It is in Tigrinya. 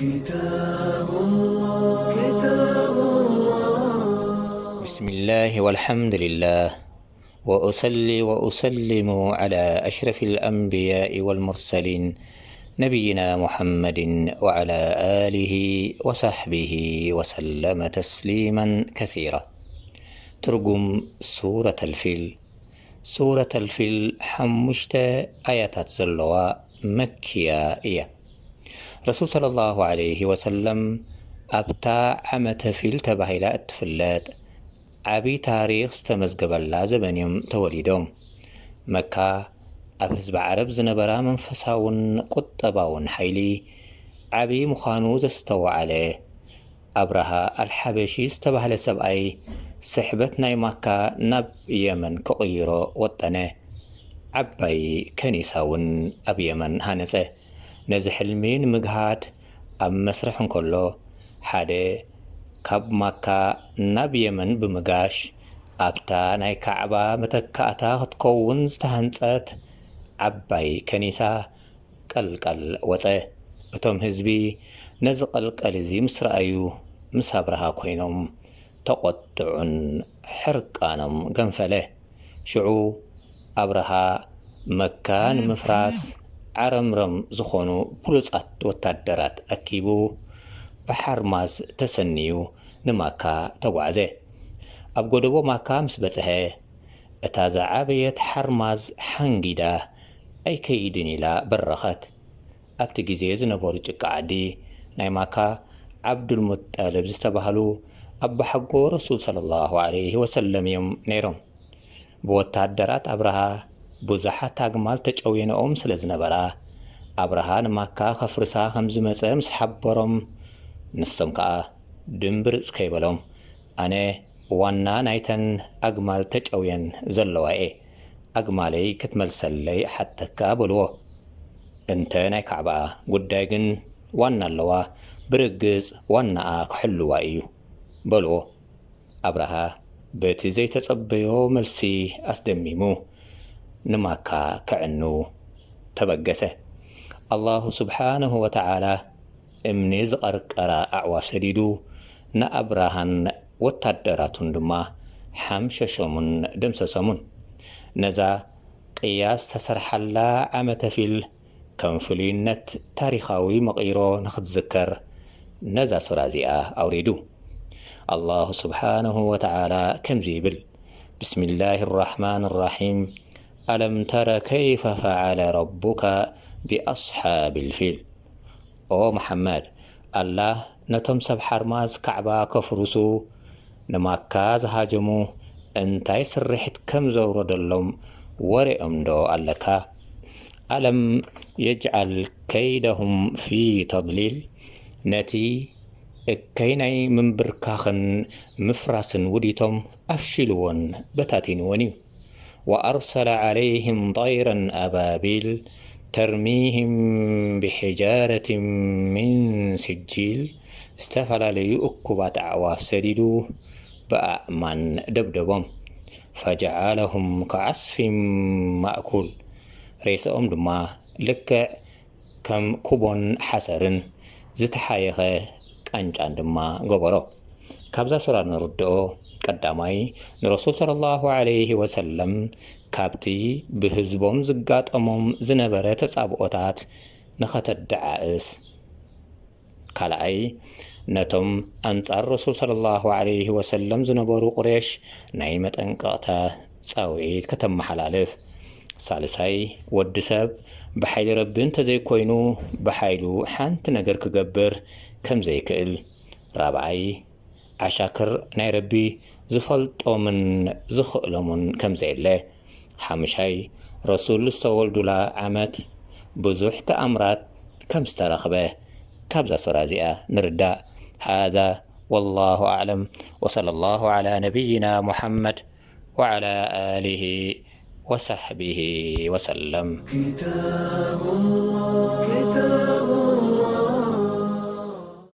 كتاب الله، كتاب الله. بسم الله والحمد لله، وأصلي وأسلم على أشرف الأنبياء والمرسلين، نبينا محمد وعلى آله وصحبه وسلم تسليما كثيرا. ትርጉም ሱረት ኣልፊል። ሱረት ኣልፊል ሓሙሽተ ኣያታት ዘለዋ መክያ እያ። ረሱል ሰለላሁ ዐለይሂ ወሰለም ኣብታ ዓመተ ፊል ተባሂላ እትፍለጥ ዓቢ ታሪኽ ዝተመዝገበላ ዘበን እዮም ተወሊዶም። መካ ኣብ ህዝቢ ዓረብ ዝነበራ መንፈሳውን ቁጠባውን ሓይሊ ዓቢ ምዃኑ ዘስተውዓለ ኣብራሃ ኣልሓበሺ ዝተባህለ ሰብኣይ ስሕበት ናይ ማካ ናብ የመን ክቕይሮ ወጠነ። ዓባይ ከኒሳ እውን ኣብ የመን ሃነጸ። ነዚ ሕልሚ ንምግሃድ ኣብ መስርሕ እንከሎ፣ ሓደ ካብ ማካ ናብ የመን ብምጋሽ ኣብታ ናይ ካዕባ መተካእታ ክትከውን ዝተሃንጸት ዓባይ ከኒሳ ቀልቀል ወጸ። እቶም ህዝቢ ነዚ ቀልቀል እዚ ምስ ረኣዩ፣ ምስ ኣብርሃ ኮይኖም ተቖጥዑን ሕርቃኖም ገንፈለ። ሽዑ ኣብርሃ መካ ንምፍራስ ዓረምረም ዝኾኑ ብሉጻት ወታደራት ኣኪቡ ብሓርማዝ ተሰንዩ ንማካ ተጓዕዘ። ኣብ ጎደቦ ማካ ምስ በጽሐ፣ እታ ዝዓበየት ሓርማዝ ሓንጊዳ ኣይከይድን ኢላ በረኸት። ኣብቲ ግዜ ዝነበሩ ጭቃ ዓዲ ናይ ማካ ዓብዱልሙጠልብ ዝተባህሉ ኣባሓጎ ረሱል ሰለላሁ ዐለይሂ ወሰለም እዮም ነይሮም። ብወታደራት ኣብርሃ ብዙሓት ኣግማል ተጨውየንኦም ስለ ዝነበራ፣ ኣብርሃ ንማካ ከፍርሳ ከም ዝመጸ ምስ ሓበሮም፣ ንሶም ከኣ ድምብርጽ ከይበሎም፣ ኣነ ዋና ናይተን ኣግማል ተጨውየን ዘለዋ እየ፣ ኣግማለይ ክትመልሰለይ እሓተካ በልዎ። እንተ ናይ ካዕባኣ ጉዳይ ግን ዋና ኣለዋ፣ ብርግጽ ዋናኣ ክሕልዋ እዩ በልዎ። ኣብርሃ በቲ ዘይተጸበዮ መልሲ ኣስደሚሙ ንማካ ከዕኑ ተበገሰ። ኣላሁ ስብሓነሁ ወተዓላ እምኒ ዝቐርቀራ ኣዕዋፍ ሰዲዱ ንኣብርሃን ወታደራቱን ድማ ሓምሸሾሙን ደምሰሶሙን። ነዛ ቅያ ዝተሰርሓላ ዓመተ ፊል ከም ፍሉይነት ታሪኻዊ መቒሮ ንኽትዝከር ነዛ ሱራ እዚኣ ኣውሪዱ። ኣላሁ ስብሓነሁ ወተዓላ ከምዚ ይብል፣ ብስሚላሂ ራሕማን ራሒም፣ ኣለም ተረ ከይፈ ፈዓለ ረቡከ ቢኣስሓብል ፊል። ኦ መሓመድ፣ ኣላህ ነቶም ሰብ ሓርማዝ ካዕባ ከፍርሱ ንማካ ዝሃጀሙ እንታይ ስርሒት ከም ዘውረደሎም ወሬኦም ዶ ኣለካ? ኣለም የጅዓል ከይደሁም ፊ ተድሊል፣ ነቲ እከይ ናይ ምንብርካኽን ምፍራስን ውዲቶም ኣፍሺልዎን በታቲንዎን እዩ። ወኣርሰለ ዓለይህም ጠይረን ኣባቢል ተርሚህም ብሒጃረትን ሚን ስጂል፣ ዝተፈላለዩ እኩባት ኣዕዋፍ ሰዲዱ ብኣእማን ደብደቦም። ፈጀዓለሁም ከዓስፊን ማእኩል፣ ሬስኦም ድማ ልክዕ ከም ኩቦን ሓሰርን ዝተሓየኸ ቃንጫን ድማ ገበሮ። ካብዛ ሱራ ንርድኦ፣ ቀዳማይ፣ ንረሱል ሰለላሁ ዐለይሂ ወሰለም ካብቲ ብህዝቦም ዝጋጠሞም ዝነበረ ተጻብኦታት ንኸተደዓእስ፣ ካልኣይ፣ ነቶም ኣንጻር ረሱል ሰለላሁ ዐለይሂ ወሰለም ዝነበሩ ቁሬሽ ናይ መጠንቀቕታ ጻውዒት ከተመሓላልፍ፣ ሳልሳይ፣ ወዲ ሰብ ብሓይሊ ረቢ እንተዘይኮይኑ ብሓይሉ ሓንቲ ነገር ክገብር ከም ዘይክእል፣ ራብዓይ፣ ዓሻክር ናይ ረቢ ዝፈልጦምን ዝኽእሎምን ከም ዘየለ፣ ሓምሻይ፣ ረሱል ዝተወልዱላ ዓመት ብዙሕ ተኣምራት ከም ዝተረኽበ ካብዛ ሱራ እዚኣ ንርዳእ። ሃዛ ወላሁ ኣዕለም ወሰለላሁ ዐላ ነቢይና ሙሓመድ ወዐላ ኣሊሂ ወሰሕቢሂ ወሰለም። كتاب الله، كتاب